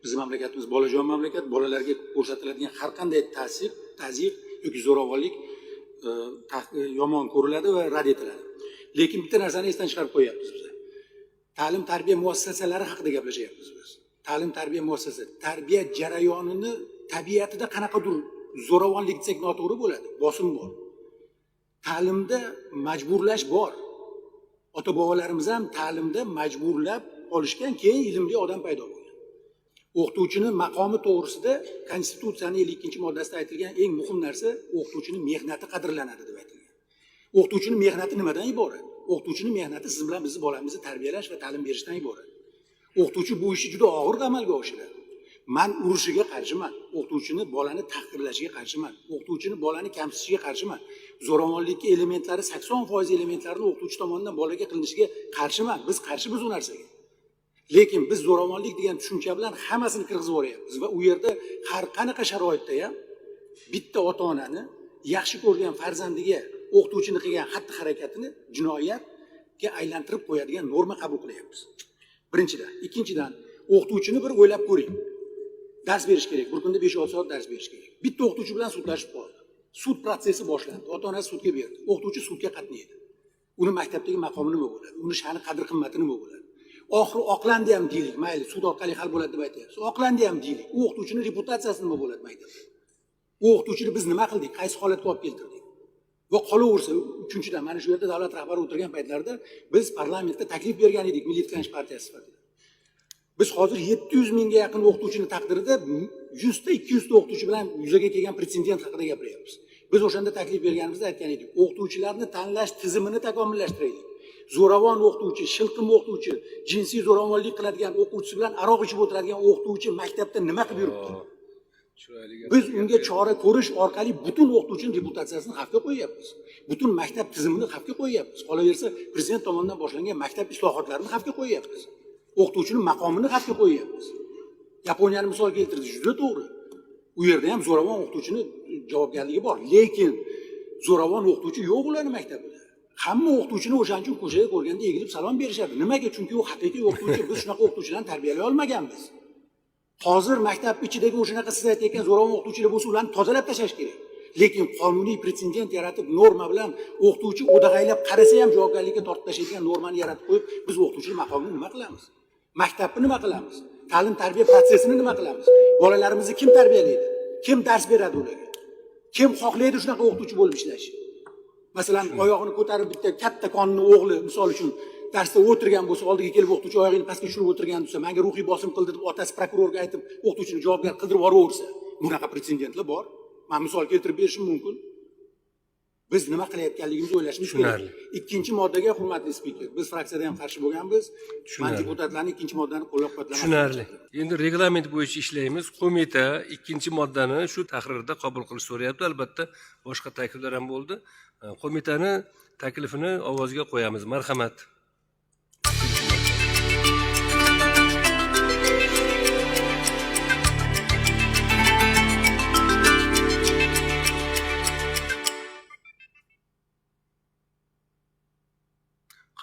Bizni mamlakatimiz bolajon mamlakat, bolalarga ko'rsatiladigan har qanday ta'sir, tazyiq yoki zo'ravonlik yomon ko'riladi va rad etiladi. Lekin bitta narsani esdan chiqarib qo'yyapmiz biz. Ta'lim tarbiya muassasalari haqida gaplashyapmiz biz. Ta'lim tarbiya muassasasi, tarbiya jarayonini tabiatida qanaqadir zo'ravonlik desak noto'g'ri bo'ladi, bosim bor. Ta'limda majburlash bor. Ota bobolarimiz ham ta'limda majburlab olishgan, keyin ilmli odam paydo bo'lgan. O'qituvchini maqomi to'g'risida Konstitutsiyaning 52-moddasida aytilgan eng muhim narsa o'qituvchining mehnati qadrlanadi deb aytilgan. O'qituvchining mehnati nimadan iborat? O'qituvchining mehnati siz bilan bizni bolamizni tarbiyalash va ta'lim berishdan iborat. O'qituvchi bu ishni juda og'ir amalga oshiradi. Man urishiga qarshiman, o'qituvchini bolani tahqirlashiga qarshiman, o'qituvchini bolani kamsitishiga qarshiman. Zo'ravonlikka elementlari 80% elementlarini o'qituvchi tomonidan bolaga qilinishiga qarshiman. Biz qarshimiz u narsaga. Lekin biz zo'ravonlik degan tushuncha bilan hammasini kirgizib yuboryapmiz va u yerda har qanaqa sharoitda ham bitta ota-onani yaxshi ko'rgan farzandiga o'qituvchini qilgan xatti-harakatini jinoyatga aylantirib qo'yadigan norma qabul qilyapmiz. Birinchidan, ikkinchidan, o'qituvchini bir o'ylab ko'ring. Dars berish kerak, bir kunda 5-6 soat dars berish kerak. Bitta o'qituvchi bilan sudlashib qoldi. Sud protsessi boshlandi. Ota-onasi sudga berdi. O'qituvchi sudga qatnaydi. Uni maktabdagi maqomi nima bo'ladi? Uni sha'ni, qadr-qimmati nima bo'ladi? Oxiri oqlandi ham deylik, mayli, sud orqali hal bo'ladi deb aytyapsiz. Oqlandi ham deylik. U o'qituvchining reputatsiyasi nima bo'ladi maktabda? U o'qituvchini biz nima qildik? Qaysi holatga olib keltirdik? Va qolaversa, uchinchidan, mana shu yerda davlat rahbari o'tirgan paytlarida biz parlamentda taklif bergan edik Milliy tiklanish partiyasi sifatida. Biz hozir 700 mingga yaqin o'qituvchini taqdirida 100 ta 200 ta o'qituvchi bilan yuzaga kelgan pretsedent haqida gapiryapmiz. Biz o'shanda taklif berganimizda aytgan edik, o'qituvchilarni tanlash tizimini takomillashtiraylik. Zo'ravon o'qituvchi, shilqim o'qituvchi, jinsiy zo'ravonlik qiladigan o'quvchisi bilan aroq ichib o'tiradigan o'qituvchi maktabda nima qilib yuribdi? Chiroyli Biz unga chora ko'rish orqali butun o'qituvchining reputatsiyasini xavfga qo'yyapmiz. Butun maktab tizimini xavfga qo'yyapmiz. Qolaversa, prezident tomonidan boshlangan maktab islohotlarini xavfga qo'yyapmiz. O'qituvchining maqomini xavfga qo'yyapmiz. Yaponiyani misol keltirdi, juda to'g'ri. U yerda ham zo'ravon o'qituvchini javobgarligi bor, lekin zo'ravon o'qituvchi yo'q ularning maktabida. Hamma o'qituvchini o'shaning uchun ko'chada ko'rganda egilib salom berishadi. Nimaga? Chunki u haqiqiy o'qituvchi. Biz shunaqa o'qituvchilarni tarbiyalay olmaganmiz. Hozir maktab ichidagi o'shanaqa siz aytayotgan zo'ravon o'qituvchilar bo'lsa, ularni tozalab tashlash kerak. Lekin qonuniy pretsedent yaratib, norma bilan o'qituvchi o'dag'aylab qarasa ham javobgarlikka tortib tashlaydigan normani yaratib qo'yib, biz o'qituvchining maqomini nima qilamiz? Maktabni nima qilamiz? Ta'lim tarbiya protsessini nima qilamiz? Bolalarimizni kim tarbiyalaydi? Kim dars beradi ularga? Kim xohlaydi shunaqa o'qituvchi bo'lib ishlashni? Masalan, oyog'ini ko'tarib bitta katta konni o'g'li misol uchun darsda o'tirgan bo'lsa, oldiga kelib o'qituvchi oyog'ini pastga tushirib o'tirgan desa, menga ruhiy bosim qildi deb otasi prokurorga aytib, o'qituvchini javobgar qildirib yuboraversa, bunaqa pretsedentlar bor. Men misol keltirib berishim mumkin. Biz nima qilayotganligimizni o'ylashimiz kerak. Tushunarli. Ikkinchi moddaga, hurmatli spiker, biz fraksiyada ham qarshi bo'lganmiz. Man Tushunarli. deputatlarni ikkinchi moddani qo'llab-quvvatlamasdim. Tushunarli. Endi reglament bo'yicha ishlaymiz. Qo'mita ikkinchi moddani shu tahrirda qabul qilish so'rayapti. Albatta, boshqa takliflar ham bo'ldi. Qo'mitani taklifini ovozga qo'yamiz. Marhamat.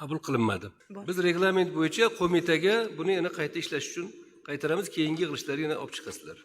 Qabul qilinmadi. Biz reglament bo'yicha qo'mitaga buni yana qayta ishlash uchun qaytaramiz, keyingi yig'ilishlarga yana olib chiqasizlar.